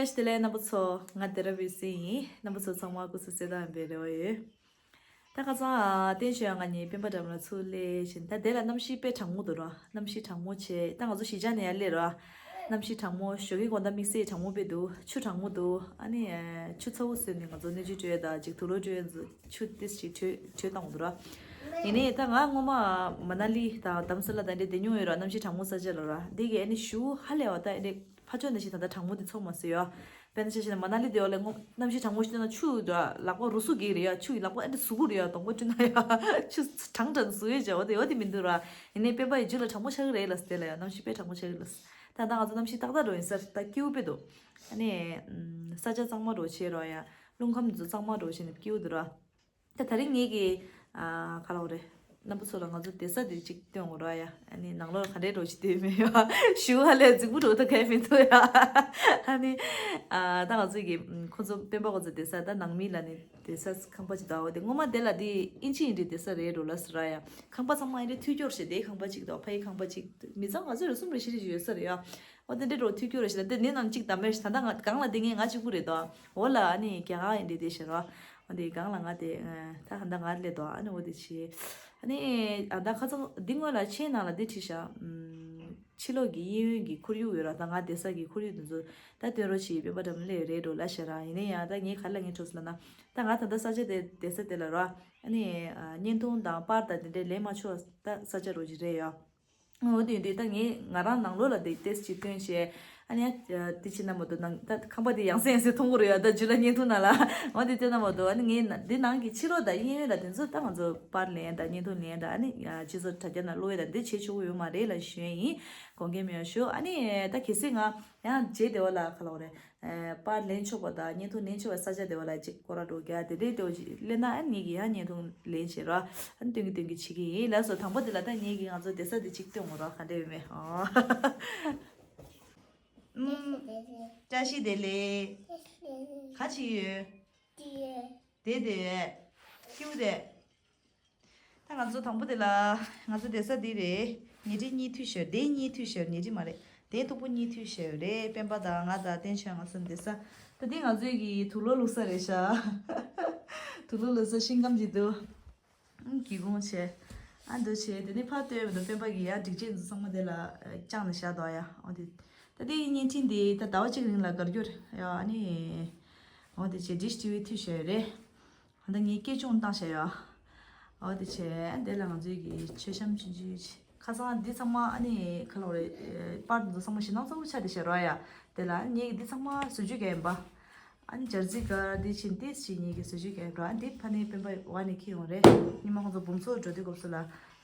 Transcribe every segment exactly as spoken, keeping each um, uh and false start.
བཀྲ་ཤིས་བདེ་ལེགས་རྣམ་པ་ཚོ། ང་སྡེ་ར་བི་སི་ཡིན། རྣམ་པ་ཚོ་ཚང་མ་སྐུ་གཟུགས་གསལ་ཐང་ཡིན་པའི་རེ་བ་ཡོད། ད་ཁ་སང་ཨ་བསྟན་ཆོས་ང་གཉིས་སྤེན་པ་འགྲམ་ལ་ཚུར་སླེབས་བཞིན། ད་དེ་ལ་གནམ་གཤིས་དཔེ་གྲང་མོ་འདུག་ར། གནམ་གཤིས་གྲང་མོ་བྱས། ད་ང་ཚོ་གཞིས་ཆགས་ནས་ཡར་སླེབས་ར། གནམ་གཤིས་གྲང་མོ། ཞོགས་ཀའི་དགོང་དག་དམིགས་བསལ་གྲང་མོ་དཔེ་འདུག་ཆུ་གྲང་མོ་འདུག་ཨ་ནི་ཨ་ཆུ་ཚ་བོ་བཟོས་ནས་ང་ཚོ་སྣོད་བཅུད་སྤྲོད་ཡས་དང་ཅིག་དུག་ལོག་སྤྲོད་ཡས་ཚོ་ཆུ་ཏིས་ཅིག་བྲོས་བྲོས་བཏང་འདུག་ར། ཡིན་ནའི་ད་ང་སྔོན་མ་མ་ན་ལི་དང་དྷ་རམ་ས་ལ་དང་འདྲ་བསྡད་མྱོང་ཡོད་ར། གནམ་གཤིས་གྲང་མོ་ས་ཆ་ལ་ར། འདི་གི་ཨ་ནི་ཞུ་ཧ་ལས་པ། ད་ཨ་ནི་ཕར་ཕྱོགས་ནས་ཞིག་ད་ལྟ་གྲང་མོ་འདི་ཚོར་མ་སོང་ཡ། དཔེར་ན་ཆ་བཞག་ན་མ་ན་ལི་དེ་བ་ལས་སྔོན་མ་གནམ་གཤིས་གྲང་མོ་ཞིག་བཏོན་ན་ཆུ་ཡི་ལག་པ་རུ་སུ་གི་རེད་ཡ། ཆུ་ཡི་ལག་པ་ཨ་འདྲ་ཟུག་གི་རེད་ཡ། གདོང་པ་བཀྲུས་ན་ཡ་ཆུ་གྲང་གྲང་ཟུག་ཡོད་ཅེ། འོ་དེ་འོ་དེ་མི་འདུག་ར། ཡིན་ནའི་སྤེན་པ་ཡི་རྒྱུད་ལ་གྲང་མོ་ཆགས་ཀྱི་རེད་ལ། དེ་ལ་ཡ་གནམ་གཤིས་དཔེ་གྲང་མོ་ཆགས་ཀྱི་ལ། ད་ད་ང་ཚོ་གནམ་གཤིས་ཏག་ཏག་འགྲོ་ཡིན་ས་རེད། ད་སྐྱིད་པོ་དཔེ་འདུག་ཨ་ནི་ས་ཆ་གཙང་མ་འགྲོ་བྱེད་རོགས་ཡ། རླུང་ཁམས་ཚོ་གཙང་མ་འགྲོ་བྱེད་ནས་སྐྱིད་པོ་འདུག་ར། ད་དེ་རིང་ངེད་ཀྱིས་ཨ་ག་ལབ་དགོས་རེད། རྣམ་པ་ཚོ་ལ་ང་ཚོ་བསྡད་ས་དེ་གཅིག་སྟོན་དགོས་ར་ཡ། ཨ་ནི་ནང་ལོགས་ག་འདྲའི་འགྲོ་ཅིག་སྡོད་མེད་ཡ། ཞུ་ཧ་ལས་རྫིག་པོ་འགྲོ་ད་གའི་མི་འདུག་ཡ། ཨ་ནི་ཨ་ད་ང་ཚོ་གི་ཁོ་ཚོ་སྤེན་པ་ཁོ་ཚོ་བསྡད་ས་ད་ནང་མི་ལ་ནི་བསྡད་ས་ཁང་པ་ཅིག་འདུག་འོ་དེ་སྔོན་མ་དེ་ལ་དེ་ཨིན་ཇི་ཨིན་དྲི་བསྡད་ས་རེད་འགྲོ་ལ་ཟེར་ར་ཡ། ཁང་པ་ཚང་མ་ཨིན་དྲི་ཐུག་སྐྱོར་བྱས། དེའི་ཁང་པ་ཅིག་འདུག་ཕ་ཡི་ཁང་པ་ཅིག་མི་ཚང་ག་ཚོད་རེ་གསུམ་རེ་བཞི་རེ་ཡོད་ས་རེད་ཡ། འོ་དེ་འདྲ་འགྲོ་ཐུག་སྐྱོར་རེ་ཞིག་ལ་དེ་ནི་ནང་གཅིག་དམ་པས་ད་ལྟ་ང་སྒང་ལ་དེ་ངས་ང་གཅིག་པུ་རེད་དོ། འོ་ལ་ཨ་ནི་རྒྱ་གར་ཨིན་དྲི་དེ་ཞེས་རོ། འོ་དེ་སྒང་ལ་ང་དེ་ད་ཧ་ད་ང་སླེབས་དོ། ཨ་ནི་འོ་དེ་བྱས། ཨ་ནི་ཨ་ད་ཁ་སང་འདི་སྔོན་ལ་མཆན་ནང་ལ་འདི་བྲིས་ཤག་ཕྱི་ལོགས་ཀྱི་གཡས་གཡོན་གྱི་ཁོར་ཡུག་ཡོད་ར། ད་ང་བསྡད་ས་གི་ཁོར་ཡུག་དེ་ཚོ་ད་སྟོན་རོགས་བྱེད། སྤེན་པ་འགྲམ་སླེབས་རེད་འགྲོ་ལ་ཞེས་ར། ཡིན་ན་ཡང་ད་ངས་ག་ལ་ངས་འཕྲོ་སོང་ལབ་ན། ད་ང་ད་ལྟ་ས་ཆ་དེ་བསྡད་ས་དེ་ལ་ར། ཨ་ནི་བརྙན་ཐུང་དང་པར་དང་དེ་འདྲའི་ལེན་མ་ཆོག་ད་ས་ཆ་རོ་ཅིག་རེད་ཡ། འོ་དེ་དེ་ད་ངས་ང་རང་ནང་ལོགས་ལ་དེ་ཏེས་ཅིག་སྟོན་བྱས། ཨ་ནི་ཡ་དེ་བྱེད་ན་མ་གཏོགས་ནང་ད་ཁང་པ་དེ་ཡང་སེ་ཡང་སེ་མཐོང་གི་རེད་ཡ། ད་ཇུ་ལ་བརྙན་ཐུང་ནང་ལ་འོ་དེ་སྟོན་ན་མ་གཏོགས། ཨ་ནི་ངས་ན་དེ་ནང་གི་ཕྱི་ལོགས་དང་གཡས་གཡོན་ལ་དེ་ཚོ་ད་ང་ཚོ་པར་ལེན་དང་བརྙན་ཐུང་ལེན་དང་ཨ་ནི་ཡ་སྤྱི་ཚོགས་དྲ་རྒྱ་ནང་བླུག་ཡས་དང་དེ་བྱེད་ཆོག་གི་ཡོད་མ་རེད་ལབ་ཞུ་ཡས་ཡིན། དགོངས་འགལ་མེད་པ་ཞུ། ཨ་ནི་ད་གལ་སྲིད་ང་ཡང་རྗེས་དེ་བ་ལ་ག་ལབ་དགོས་རེད། པར་ལེན་ཆོག་པ་དང་བརྙན་ཐུང་ལེན་ཆོག་པའི་ས་ཆ་དེ་བ་ལ་ཅིག་སྐོར་ར་འགྲོ་རྒྱུ་དེ་འདྲའི་དེ་བ་ཅིག་སླེབས་ན་ཨ་ནི་ངེད་ཀྱིས་ཡང་བརྙན་ཐུང་ལེན་བྱེད་ར། ཨ་ནི་སྟོན་གྱི་སྟོན་གྱི་བྱེད་ཀྱི་ཡིན་ལགས་སོ། དང་པོ་དེ་ལ་ད་ངེད་ཀྱིས་ང་ཚོ་བསྡད་ས་དེ་ཅིག་སྟོན་དགོས་ར། ག་འདྲ་ཡོད་མེད། ཨོ། ཨུམ། བཀྲ་ཤིས་བདེ་ལེགས། ག་ཅི་ཡོད། དེ་དེ་ཡོད། སྐྱིད་པོ་དེ། ད་ང་ཚོ་དང་པོ་དེ་ལ་ང་ཚོ་བསྡད་ས་འདི་རེད། ཉལ་ཁྲི་གཉིས་མཐུད་བཞག་དེ་གཉིས་མཐུད་བཞག་ཉལ་ཁྲི་མ་རེད། དེ་སྟུག་པོ་གཉིས་མཐུད་བཞག་རེད། སྤེན་པ་དང་ང་དང་བསྟན་ཆོས་ང་གསུམ་བསྡད་ས། ད་འདི་ང་ཚོའི་གི་དུག་ལོག་བླུགས་ས་རེད་ཤག་དུག་ལོག་བླུགས་ས་ཤིང་སྒམ་ཅིག་འདུག་ཨང་། སྒེའུ་ཁུང་བྱས། ཨ་འདུག་བྱས། དེ་ནས་ཕར་སྟོན་མི་འདུག་སྤེན་པ་གི་ཡ་སྒྲིག་ཆས་འདི་ཚང་མ་དེ་ལ་བཅངས་ནས་བཞག་འདུག་ཡ། འོ་དེ། ད་དེ་བརྙན་འཕྲིན་དེ་ད་ཟླ་བ་གཅིག་རིང་ལ་བརྒལ་རྒྱུ་རེད་ཡ། ཨ་ནི། འོ་དེ་བྱས་ཌིཤ་ཊི་ཝི་མཐུད་བཞག་ཡོད་རེད། ད་ངས་སྐད་སྦྱོང་བཏང་བཞག་ཡོད། འོ་དེ་བྱས་དེ་ལ་ང་ཚོའི་གི་མཆོད་བཤམས་ཆུང་ཆུང་ཁ་སང་འདི་ཚང་མ་ཨ་ནི་ག་ལབ་རེད། པར་འདི་ཚོ་ཚང་མ་ཞེད་སྣང་ཚ་པོ་ཆགས་བསྡད་བཞག་རོགས་ཡ། དེ་ལ་ངས་གི་འདི་ཚང་མ་བཟོ་བཅོས་རྒྱག་ཡིན་པ། ཨ་ནི་འབྱར་རྩི་དཀར་འདི་ཕྱིན་ཏེ་ཕྱིན་ངས་གི་བཟོ་བཅོས་རྒྱག་ཡིན་རོགས། ཨ་འདི་ཕ་ནི་སྤེན་པ་བ་ནས་ཁྱེར་ཡོང་རེད། ཉི་མ་ཁོང་ཚོ་འབུམ་ཚོགས་འགྲོ་དུས་སྐབས་སུ་ལ་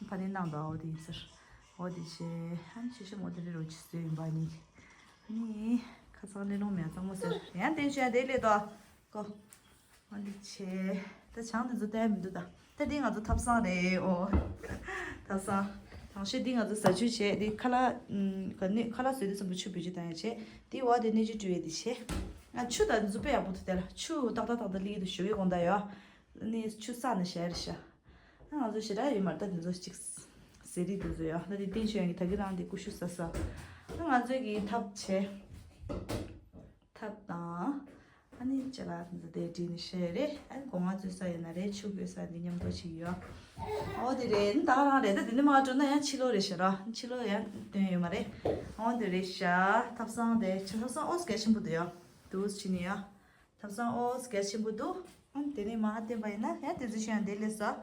ཕ་ནི་གནང་འདུག་འོ་དེ་ཡིན་ཟེར། འོ་དེ་བྱས་ཨ་ནི་མཆོད་བཤམས་འོ་དེ་འདྲ་རོ་ཅིག་བཟོས་ཡིན་པ་ངས་གི། ཨ་ནི་ཁ་སང་གླེང་སློང་མེད་གཙང་མ་ཟེར་ཡང་བསྟན་ཆོས་ཡང་དེ་སླེབས་དོ། ཀོ། ཨ་འདི་བྱས། ད་ཆང་འདི་ཚོ་བལྟ་ཡ་མི་འདུག་ད། ད་འདི་ང་ཚོ་ཐབ་ཚང་རེད། ཨོ། ཐབ་ཚང་། དང་ཤོས་འདི་ང་ཚོ་ཟ་ཆུ་བྱས། འདི་ཁ་ལག་ཨུམ། ག་ནི་ཁ་ལག་བཟོས་དུས་ཙམ་པ་ཆུ་བེད་སྤྱོད་བཏང་ཡ་བྱས། འདི་འོག་དེ་སྣོད་བཅུད་བཀྲུ་ཡས་འདི་བྱས། ཨ་ཆུ་ད་འདི་ཚོ་དཔེ་ཡག་པོ་འདུག་དེ་ལ་ཆུ་ཏག་ཏག་ཏག་ཏག་སླེབས་ཀྱི་འདུག་ཞོགས་ཀའི་དགོང་དག་ཡོད། ཨ་ནི་ཆུ་བསགས་ནས་བཞག་རེད་ཤག་ཨ་ང་ཚོ་ཞེ་དྲག་ཡོད་མ་རེད། ད་འདི་ཚོ་ཅིག་ཟས་རིགས་འདི་ཚོ་ཡོད། ད་འདི་བསྟན་ཆོས་ཡང་གི་ད་གི་རང་འདི་ཀུ་ཤུ་ཟ་ས། ཨ་ང་ཚོའི་གི་ཐབ་བྱས། ཐབ་དང་། ཨ་ནི་ཅ་ལག་འདི་དེ་བྲིས་ནས་བཤད་རེད། ཨ་ནི་སྒོ་ང་ཚོའི་ས་ཡོད་ན་རེད། ཆུ་དགོས་ས་འདི་མཉམ་དུ་ཞིག་ཡོད། ཨོ་དེ་རེད། ད་རང་རེད། ད་དེ་ནི་མ་འགྲོ་ན་ཡང་ཕྱི་ལོགས་རེད་ཤག་ར། ཕྱི་ལོགས་ཡང་སྟོན་ཡོད་མ་རེད། ཨོ་དེ་རེད་ཤག་ཐབ་ཚང་དེ་ཆ་ཐབ་ཚང་ཨོ་གལ་ཆེན་པོ་འདུག་ཡ། འདུག་ཕྱི་ནས་ཡ། ཐབ་ཚང་ཨོ་གལ་ཆེན་པོ་འདུག་ཨ་ནི་དེ་ནས་མ་ཧ་བསྟན་པ་ཡིན་ན་ཡང་དེ་ཚོ་ཤོད་ཡང་དེ་ལས་ས།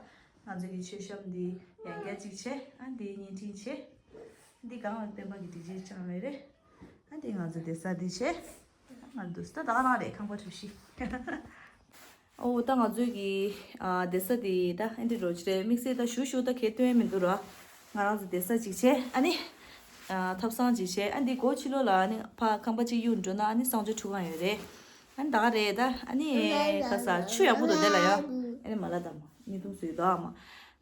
ང་ཚོ་གི་མཆོད་བཤམས་འདི་ཡང་བསྐྱར་གཅིག་བྱས། ཨ་འདི་བརྙན་འཕྲིན་བྱས། འདི་གང་ལ་བསྟན་པ་གི་སྒྲིག་ཆས་ཅང་མེད་རེད། ཨ་འདི་ང་ཚོ་བསྡད་ས་འདི་བྱས། ང་འདུག་ད་ད་ག་རང་རེད། ཁང་པ་གྲུ་བཞི། ཨོ་ད་ང་ཚོའི་གི་ཨ་བསྡད་ས་འདི་ད་ཨ་འདི་རོ་ཅི་རེད། དམིགས་བསལ་ད་ཞུ་ཞུ་ད་གས་སྟོན་མི་འདུག་ར། ང་རང་ཚོ་བསྡད་ས་གཅིག་བྱས། ཨ་ནི་ཨ་ཐབ་ཚང་གཅིག་བྱས། ཨ་འདི་སྒོ་ཕྱི་ལོགས་ལ་ཨ་ནི་ཕ་ཁང་པ་གཅིག་གཡུག་འགྲོ་ན་ཨ་ནི་གསང་སྤྱོད་ཁྲུས་ཁང་ཡོད་རེད། ཨ་ནི་ད་ག་རེད་ད། ཨ་ནི་ཁ་ས་ཆུ་ཡག་པོ་འདུག་དེ་ལ་ཡ། ཨ་ནི་མ་ལ་དང་མ་ཉི་དུང་བཟོས་འདུག་ཨ་མ།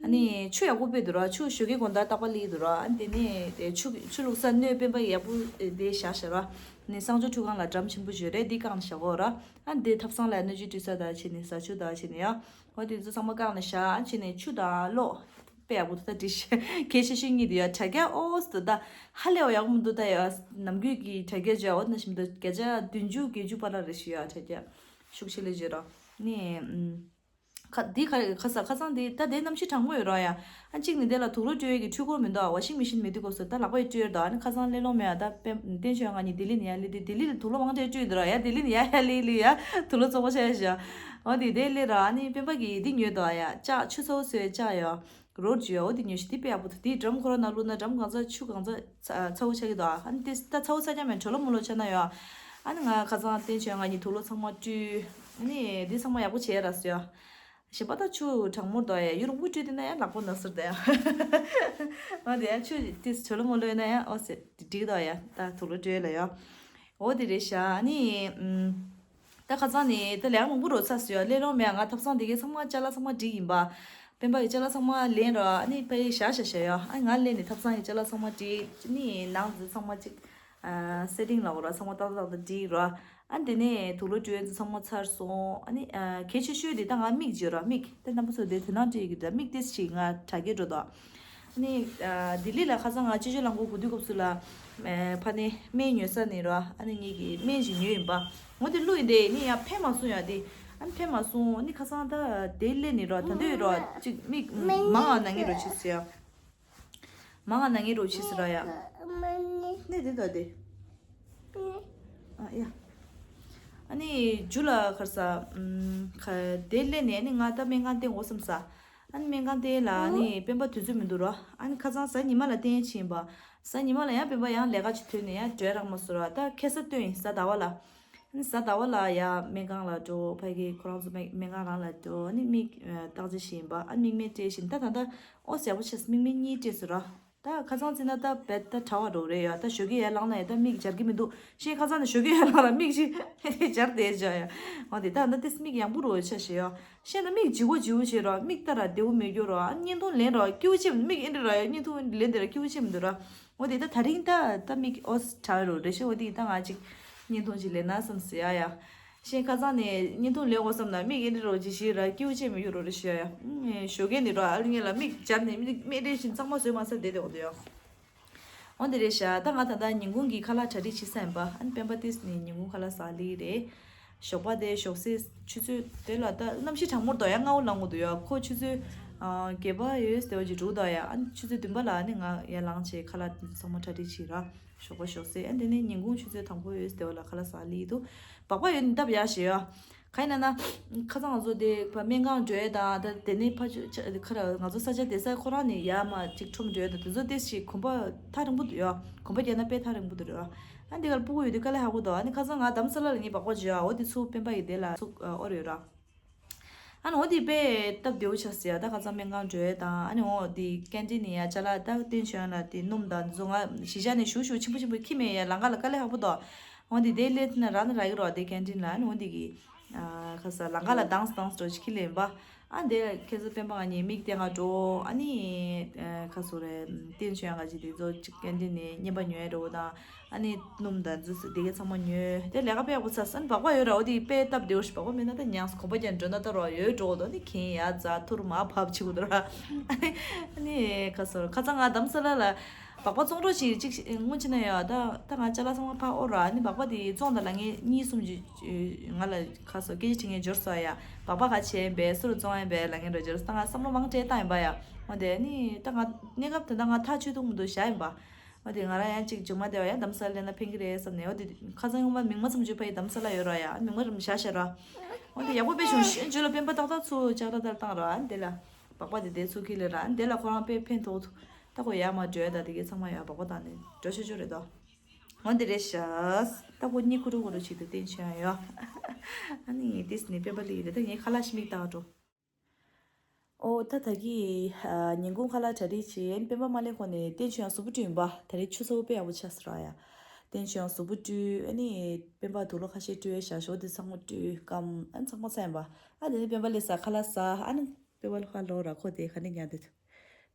ཨ་ནི་ཆུ་ཡག་པོ་དཔེ་འདུག་ར། ཆུ་ཞོགས་ཀའི་དགོང་དག་རྟག་པར་སླེབས་འདུག་ར། ཨ་ནི་དེ་ནས་དེ་ཆུ་ཆུ་བླུགས་ས་སྣོད་སྤེན་པ་ཡག་པོ་དེ་བཞག་བཞག་ར། ཨ་ནི་གསང་སྤྱོད་ཁྲུས་ཁང་ལ་ཌམ་ཆེན་པོ་ཅིག་ཡོད་རེད། འདི་བཀང་བཞག་གོ་ར། ཨ་ནི་དེ་ཐབ་ཚང་ལ་སྣོད་བཅུད་བཀྲུ་ས་དང་བྱས་ནས་ཟ་ཆུ་དང་བྱས་ནས་ཡ། འོ་དེ་ཚོ་ཚང་མ་བཀང་ནས་བཞག་ཨ་བྱས་ནས་ཆུ་དང་གློག་དཔེ་ཡག་པོ་འདུག་ད་འདི་ཤ་གལ་ཆེ་ཤོས་གཉིས་འདི་ཡ་དྲ་རྒྱ་ཨོ་སི་འདུག་ད་ཧ་ལས་ཡག་པོ་མི་འདུག་ད་ཡ་ནམ་རྒྱུན་གྱི་དྲ་རྒྱ་བརྗོད་འོ་ན་ཞིམ་འདུག་བརྒྱ་ཆ་བདུན་ཅུ་བརྒྱད་ཅུ་བར་ལ་རེ་ཞིག་ཡ་དྲ་རྒྱ་ཤུགས་ཆེ་ལེ་བརྗོད་རོགས་ནི་ཨུམ། ཁ་འདི་ཁ་ཁ་ས་ཁ་སང་འདི་ད་དེ་གནམ་གཤིས་གྲང་མོ་ཡོད་རོགས་ཡ། ཨ་གཅིག་ནི་དེ་ལ་དུག་ལོག་སྤྲོད་ཡས་ཀྱི་འཕྲུལ་འཁོར་མི་འདུག་ཨ། ཝ་ཤིང་མི་ཤིན་མེད་དུས་སྐབས་སུ་ད་ལག་པ་ཡི་སྤྲོད་ཡས་འདུག་ཨ། ནི་ཁ་སང་སླེ་ལོང་མེད་ཨ། ད་པེ་བསྟན་ཆོས་ང་གཉིས་ལྡི་ལི་ནས་ཡར་སླེབས་དུས་ལྡི་ལི་ལ་དུག་ལོག་མང་དྲགས་སྤྲོད་འདུག་ར་ཡ། ལྡི་ལི་ནས་ཡར་ཡར་སླེབས་སླེབས་ཡ་དུག་ལོག་བཙོག་པ་ཆགས་ཤག་འོ་དེ་དེ་སླེབས་ར་ཨ་ནི་སྤེན་པ་གིས་འདི་ཉོས་འདུག་ཨ་ཡ། ལྕགས་ཆུ་ཚ་བོ་བཟོས་ལྕགས་ཡོ། རོ་བརྗོད་འོ་དེ་ཉོས་ཤིག་དེ་དཔེ་ཡག་པོ་འདུག་དེའི་སྒྲོམ་ཁོ་ར་ནང་བླུགས་ན་འགྲམ་གང་ཚ་ཆུ་གང་ཚ་ཚ་བོ་ཆགས་ཀྱི་འདུག་ཨ། ཨ་ནི་དེ་ད་ཚ་བོ་ཆགས་ཀྱང་མེད་གྲོ་ལོ་མོ་ལོ་ཆགས་ན་ཡོ། ཨ་ནི་ང་ཁ་སང་བསྟན་ཆོས་ང་གཉིས་དུག་ལོག་ཚང་མ་བཀྲུས། ཨ་ནི་འདི་ཚང་མ་ཡག་པོ་བྱས་ར་སོ་ཡ། གཞན་པ་ད་ཆུ་གྲང་མོར་འདུག་ཡ། ཡུ་རོང་པོ་བཀྲུས་དེ་ན་ཡ་ལག་པ་ན་ཟེར་ད་ཡ། འོ་དེ་ཡ་ཆུ་དེ་གྲོ་ལོ་མོ་ལོ་ཡིན་ན་ཡ་ཨོ་ཟེར་འགྲིག་འདུག་ཡ། ད་དུག་ལོག་སྤྲོད་ལ་ཡ། འོ་དེ་རེད་ཤག་ཨ་ནི་ཨུམ། ད་ཁ་སང་ནས་ད་ལས་ཀ་མང་པོ་རོ་ཚ་སོ་ཡ། སླེ་ལོང་མེད་ང་ཐབ་ཚང་དེ་གའི་ཚང་མ་ཅ་ལག་ཚང་མ་བསྒྲིགས་ཡིན་པ། སྤེན་པ་ཡི་ཅ་ལག་ཚང་མ་ལེན་ར་ཨ་ནི་ཕ་ཡི་བཞག་བཞག་བཞག་ཡ། ཨ་ང་སླེབས་ནས་ཐབ་ཚང་གི་ཅ་ལག་ཚང་མ་བསྒྲིགས་ནི་ནང་དེ་ཚང་མ་ཅིག་ཨ་སེ་ཊིང་ལ་འོ་ར་ཚང་མ་ཏག་ཏག་ཏག་བསྒྲིགས་ར། ཨ་དེ་ནས་དུག་ལོག་སྤྲོད་ཡས་ཚང་མ་ཚར་སོང་། ཨ་ནི་ཨ་གལ་ཆེ་ཤོས་དེ་ད་ང་མིག་བརྗེ་ར་མིག་དེ་རྣམ་པ་ཚོ་དེ་དེ་ནང་བྲིས་ཀྱི་ད་མིག་ཏེ་ཞིག་ང་དྲ་རྒྱའི་འགྲོ་དོ། ནི་ཨ་ལྡི་ལི་ལ་ཁ་སང་ང་སྤྱི་སྤྱོད་རླངས་འཁོར་སྒུག་དུས་སྐབས་སུ་ལ་ཨ་ཕ་ནི་སྨན་ཉོ་ས་ནི་ར་ཨ་ནི་ངེད་ཀྱི་སྨན་ཞིག་ཉོས་ཡིན་པ། འོ་དེ་བླུགས་ཡིན་དེ་ནི་ཡང་ཕན་མ་སོང་ཡ་དེ། ཨ་ནི་ཕན་མ་སོང་ནི་ཁ་སང་ད་དེ་སླེབས་ནི་ར་ད་འདོད་ཡོད་ར་ཅིག་མིག་མང་ང་ན་ངེད་རོ་ཆི་སི་ཡ། མང་ང་ན་ངེད་རོ་ཆི་སི་ར་ཡ། ནི་དེ་ད་དེ། ཨ་ཡ། ཨ་ནི་ཇུ་ལ་ཁར་ས་ཁ་དེ་སླེབས་ནས་ནི་ང་ད་སྨན་ཁང་བསྟན་དགོས་བསམ་ས། ཨ་ནི་སྨན་ཁང་དེ་ལ་ཨ་ནི་སྤེན་པ་དུས་ཚོད་མི་འདུག་རོ། ཨ་ནི་ཁ་སང་གཟའ་ཉི་མ་ལ་བསྟན་ཕྱིན་པ། གཟའ་ཉི་མ་ལ་ཡང་སྤེན་པ་ཡང་ལས་ཀ་ཅིག་ཐོན་ནས་ཡང་འབྲོས་རག་མ་སོང་ར། ད་ཁ་སང་བསྟན་ཡིན་གཟའ་ཟླ་བ་ལ། ཨ་ནི་གཟའ་ཟླ་བ་ལ་ཡང་སྨན་ཁང་ལ་འགྲོ་ཕ་གི་ཁོ་རང་ཚོ་སྨན་སྨན་ཁང་རང་ལ་འགྲོ། ཨ་ནི་མིག་བརྟག་དཔྱད་བྱས་ཡིན་པ། ཨ་ནི་མིག་སྨན་སྤྲད་བཞིན་ད་ད་ད་ཨོ་ཟེར་བོ་ཆེ་མིག་སྨན་གཉིས་སྤྲད་སོང་ར། ད་ཁ་སང་བརྩིས་ན་ད་བེད་ད་གྲྭ་བ་འགྲོ་རེད་ཡ། ད་ཞོགས་ཀས་ཡར་ལངས་ན་ཡ་ད་མིག་འབྱར་གི་མི་འདུག་ཤེས། ཁ་སང་ནས་ཞོགས་ཀས་ཡར་ལངས་ལ་མིག་ཅིག་འབྱར་བསྡད་བྱ་ཡ། འོ་དེ་ད་ད་ཏིས་མིག་ཡང་པོ་རོ་ཆ་ཞེས་ཡ། ཤེས་ན་མིག་ལྗི་བོ་ལྗི་བོ་བྱེད་རོ། མིག་ལྟ་ར་བདེ་བོ་མེད་རྒྱུ་རོ། ཨ་བརྙན་ཐུང་ལེན་རོ་སྐྱིད་པོ་ཆེ་མིག་ཨེ་འདྲ་ར་ཡ། བརྙན་ཐུང་ལེན་དེ་ར་སྐྱིད་པོ་ཆེ་མི་འདུག་ར། འོ་དེ་ད་ད་རིང་ད་ད་མིག་ཨོ་ཁྲ་རོ་རེ་ཤེས། འོ་དེ་ད་ང་ཅིག་བརྙན་ཐུང་ཅིག་ལེན་ན་བསམ་སི་ཡ་ཡ། ཤེས། ཁ་སང་ནས་བརྙན་ཐུང་ལེན་འོ་བསམ་ན་མིག་ཨེ་འདྲ་རོ་ཅིག་ཞིག་ར་སྐྱིད་པོ་ཆེ་མི་ཡོད་རོ་རེ་ཤེས་ཡ། ཨུམ། ཞོགས་ཀས་ནས་རོ་ཨ་རུ་ངེད་ལ་མིག་འབྱར་ནས་མིག་སྨན་སྤྲད་བཞིན་གཙང་མ་བཟོས་མ་ཚར་བསྡད་དེ་འོ་དེ་ཡ། འོ་དེ་རེད་ཤག་ད་ང་ད་ལྟ་ཉིན་གུང་གི་ཁ་ལག་གྲ་སྒྲིག་བྱེད་ས་ཡིན་པ། ཨ་ནི་སྤེན་པ་ཏིས་ནས་ཉིན་གུང་ཁ་ལག་ཟ་ལི་རེད། ཞོགས་པ་དེ་ཞོགས་ཟས་ཆུ་ཚོད་དེ་ལ་ད་གནམ་གཤིས་གྲང་མོར་དོ་ཡ་སྔ་བོ་ལངས་དགོས་འདུག་ཡ། ཁོ་ཆུ་ཚོད་ཨ་བརྒྱད་པ་ཡོད་དེ་བ་ཅིག་འགྲོ་གི་འདུག་ཡ། ཨ་ནི་ཆུ་ཚོད་བདུན་པ་ལ་ཨ་ནི་ང་ཡར་ལངས་བྱས་ཁ་ལག་ཚང་མ་གྲ་སྒྲིག་བྱས་ར། ཞོགས་པ་ཞོགས་ཟས། ཨ་དེ་ནས་ཉིན་གུང་ཆུ་ཚོད་དང་པོ་ཡོད་དེ་བ་ལ་ཁ་ལག་ཟ་ལི་འདུག་སྦག་སྦག་ཡོད་ནི་སྟབས་ཡག་ཞེས་ཡ། ག་ཡིན་ན་ན། ཁ་སང་ང་ཚོ་དེ་ཕ་སྨན་ཁང་འགྲོ་ཡས་དང་ད་དེ་ནས་ཕ་ཆུ་ཆ་ཁ་ར་ང་ཚོ་ས་ཆ་དེ་ས་ཁོ་རང་ནས་ཡར་མར་ཅིག་ཁྲོམ་འགྲོ་ཡས་དང་དེ་ཚོ་ཏེ་ཞིག་གོམ་པ་ཐག་རིང་པོ་འདུག་ཡ། གོམ་པ་བརྒྱབ་ན་དཔེ་ཐག་རིང་པོ་འདུག་རེད་བ། ཨ་འདི་གར་སྤུ་གུ་ཡོད་དུས་དཀའ་ལས་ཁག་པོ་འདུག་ཨ་ནི་ཁ་སང་ང་དྷ་རམ་ས་ལ་ལ་ངའི་སྦག་སྦག་བྱོས་ཡ། འོ་དེ་ཚུར་སྤེན་པ་ཡི་དེ་ལ་ཚུར་ཨོ་རེད་ར། ཨ་ནི་འོ་དེ་དཔེ་སྟབས་བདེ་བོ་ཆགས་སི་ཡ། ད་ཁ་སང་སྨན་ཁང་འགྲོ་ཡས་དང་ཨ་ནི་འོ་དེ་ཀན་ཊིན་ནས་ཡ་ཅ་ལག་ད་བསྟན་ཆོས་ལ་དེ་སྣུམ་དང་དེ་ཚོ་ང་གཞིས་ཆགས་ནས་ཞུ་ཞུ་ཆེན་པོ་ཆེན་པོ་ཁྱི་མེད་ཡ། ལམ་ཁ་ལ་དཀའ་ལས་ཁག་པོ་འདུག་འོ་དེ་དེ་སླེབས་ན་ར་ནི་ར་གི་རོ་དེ་ཀན་ཊིན་ལ། ཨ་ནི་འོ་དེ་གི་ཨ་ཁ་ས་ལམ་ཁ་ལ་དྭངས་དྭངས་འགྲོ་ཅིག་ཁྱི་ལེན་པ། ཨ་དེ་ཁ་ས་སྤེན་པ་ང་གཉིས་མིག་བསྟན་ག་འགྲོ། ཨ་ནི་ཨ་ཁ་སོ་རེ་བསྟན་ཆོས་ཡང་ག་ཅིག་དེ་ཚོ་ཅིག་ཀན་ཊིན་ནས་བརྙན་པ་ཉོས་འགྲོ་དང་། ཨ་ནི་སྣུམ་དང་ཛུ་སི་དེ་གའི་ཚང་མ་ཉོས། དེ་ལས་ཀ་དཔེ་ཡག་པོ་ཚར་སོང་། ཨ་ནི་སྦག་སྦག་ཡོད་ར། འོ་དེ་དཔེ་སྟབས་བདེ་བོ་ཞིག་སྦག་སྦག་མེད་ན་ད་ཉག་གོམ་པ་རྒྱག་འགྲོ་ན་ད་རོ་ཡོད་འགྲོ་འདུག་ཨ་ནི་གན་ཡར་འཛེག་ཐུར་མར་ཕབ་བྱེད་དགོས་འདུག་ར། ཨ་ནི་ཁ་སོ་ཁ་སང་ང་དྷ་རམ་ས་ལ་ལ་སྦག་སྦག་བཙོང་རོགས་བྱེད་ཅིག་སྔོན་ཆད་ན་ཡོད། ད་ད་ང་ཅ་ལག་ཚང་མ་ཕར་ཨོ་ར། ཨ་ནི་སྦག་སྦག་དེ་བཙོང་དང་ལ་ངས་གཉིས་གསུམ་ཅིག་ང་ལ་ཁ་སོ་སྐད་ཆ་དྲི་ངས་འབྱོར་སོང་ཡ། སྦག་སྦག་ག་བྱས་ཡིན་པས་སུ་རུ་བཙོང་ཡིན་པས་ལ་ངས་འགྲོ་འབྱོར་སོང་། ད་ང་བསམ་བློ་མང་སྤྲད་བཏང་ཡིན་པ་ཡ། འོ་དེ་ནི་ད་ང་གནས་སྐབས་དེ་འདྲ་ང་ཐག་ཆོད་ཐུབ་མི་འདུག་བཞག་ཡིན་པ། འོ་དེ་ང་རང་ཡང་ཅིག་མཇུག་མ་བསྡད་པ་ཡང་དྷ་རམ་ས་ལ་སླེབས་ན་ཕན་གི་རེད་བསམ་ནས། འོ་དེ་ཁ་སང་ཡོང་མ་མིག་དམར་ཙམ་ཅིག་ཕ་ཡི་དྷ་རམ་ས་ལ་ཡོད་ར་ཡ། མིག་དམར་རིམ་བཞག་བཞག་ར། འོ་དེ་ཡག་པོ་དཔེ་བྱུང་། ཤེས་འཇོལ་ལ་སྤེན་པ་ཏག་ཏག་ཚུར་ལྕགས་ར་དར་བཏང་ར། འདི་ལ་སྦག་སྦག་དེ་དེ་ཚུར་ཁྱེར་ལེ་ར། འདི་ལ་ཁོ་རང་དཔེ་ཕན་ཐོགས་ཐུབ། ད་ཁོ་ཡར་མར་འགྲོ་ཡ་ད་དེ་གའི་ཚང་མ་ཡ་སྦག་སྦག་བཏང་ནས་འགྲོ་ཆོག་ཆོག་རེད་དོ། འོ་འདི་རེད་ཤག་ད་ཁོ་གཉིད་ཁུག་རུ་ཁུག་རུ་བྱེད་དུ་བསྟན་ཆོས་ཡོད། ཨ་ནི་ཏིས་ནི་སྤེན་པ་ལི་རེད། ད་ངའི་ཁ་ལག་ཞིག་མིག་ལྟ་འགྲོ། ཨོ་ད་ད་གི་ཨ་ཉིན་གུང་ཁ་ལག་གྲ་སྒྲིག་བྱས། ཨ་ནི་སྤེན་པ་མ་སླེབས་གོང་ནས་བསྟན་ཆོས་ཡང་གཟུགས་པོ་བཀྲུས་ཡིན་པ། ད་རེས་ཆུ་ཚ་བོ་དཔེ་ཡག་པོ་ཆགས་སོང་ར་ཡ། བསྟན་ཆོས་ཡང་གཟུགས་པོ་བཀྲུས། ཨ་ནི་སྤེན་པ་དུག་ལོག་ཁ་ཤས་བཀྲུས་བཞག་ཞོག་དེ་ཚང་མ་བཀྲུས་སྐམ། ཨ་ནི་ཚང་མ་ཚར་ཡིན་པ། ཨ་དེ་ནས་སྤེན་པ་སླེབས་ས་ཁ་ལག་ཟ། ཨ་ནི་སྤེན་པ་ལ་ཁ་ལོག་ར་ཁོ་དེ་ག་ནས་ཉལ་དེ་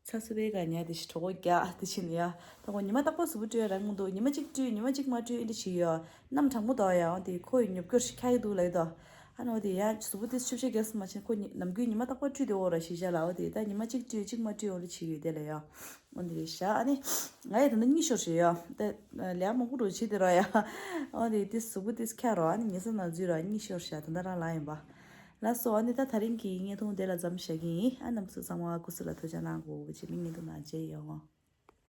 ཚ་སུ་བའི་ག་ཉལ་དེ་ཞིག་གྲོད་ཁོག་རྒྱགས་དེ་ཕྱིན་ཡ། ད་ཁོ་ཉི་མ་རྟག་པར་གཟུགས་པོ་བཀྲུས་ཡ་རག་མི་འདུག་ཉི་མ་གཅིག་བཀྲུས་ཉི་མ་གཅིག་མ་བཀྲུས་ཨེ་འདྲ་བྱེད་ཡོད། གནམ་གྲང་མོ་འདུག་ཡ། འོ་དེ་ཁོ་ཡི་ཉོབ་སྐྱོར་ཞིག་ཁྱག་གི་འདུག་ལབ་ཀྱི་འདུག་ཨ་ནི་འོ་དེ་ཡ་གཟུགས་པོ་དེ་ཆུ་བཤལ་རྒྱག་ས་མ་ཕྱིན། ཁོ་ཉི་ནམ་རྒྱུན་ཉི་མ་རྟག་པར་བཀྲུས་ཏེ་ཡོད་ར་ཞིག་བཞག་ལ། འོ་དེ་ད་ཉི་མ་གཅིག་བཀྲུས་གཅིག་མ་བཀྲུས་འོ་ལ་བྱེད་ཀྱི་ཡོད་དེ་ལ་ཡ། འོ་དེ་རེད་ཤག་ཨ་ནི་ང་ཡི་ད་ལྟ་གཉིད་ཤོར་བྱས་ཡ། ད་ལས་མང་པོ་འགྲོ་བྱེད་དེ་ར་ཡ། འོ་དེ་དེ་གཟུགས་པོ་དེ་འཁྱག་རོ། ཨ་ནི་ཉལ་ས་ནང་འཛུལ་ར་གཉིད་ཤོར་ཤག་ད་ལྟ་རང་ལངས་ཡིན་པ། ལགས་སོ། ཨ་ནི་ད་ད་རིང་གི་བརྙན་ཐུང་དེ་ལ་མཚམས་བཞག་གི་ཡིན། ཨ་རྣམ་པ་ཚོ་ཚང་མ་སྐུ་གཟུགས་ལ་ཐུགས་ཅག་གནང་དགོས་བྱས་མི་བརྙན་ཐུང་ནང་མཇལ་ཡོང་།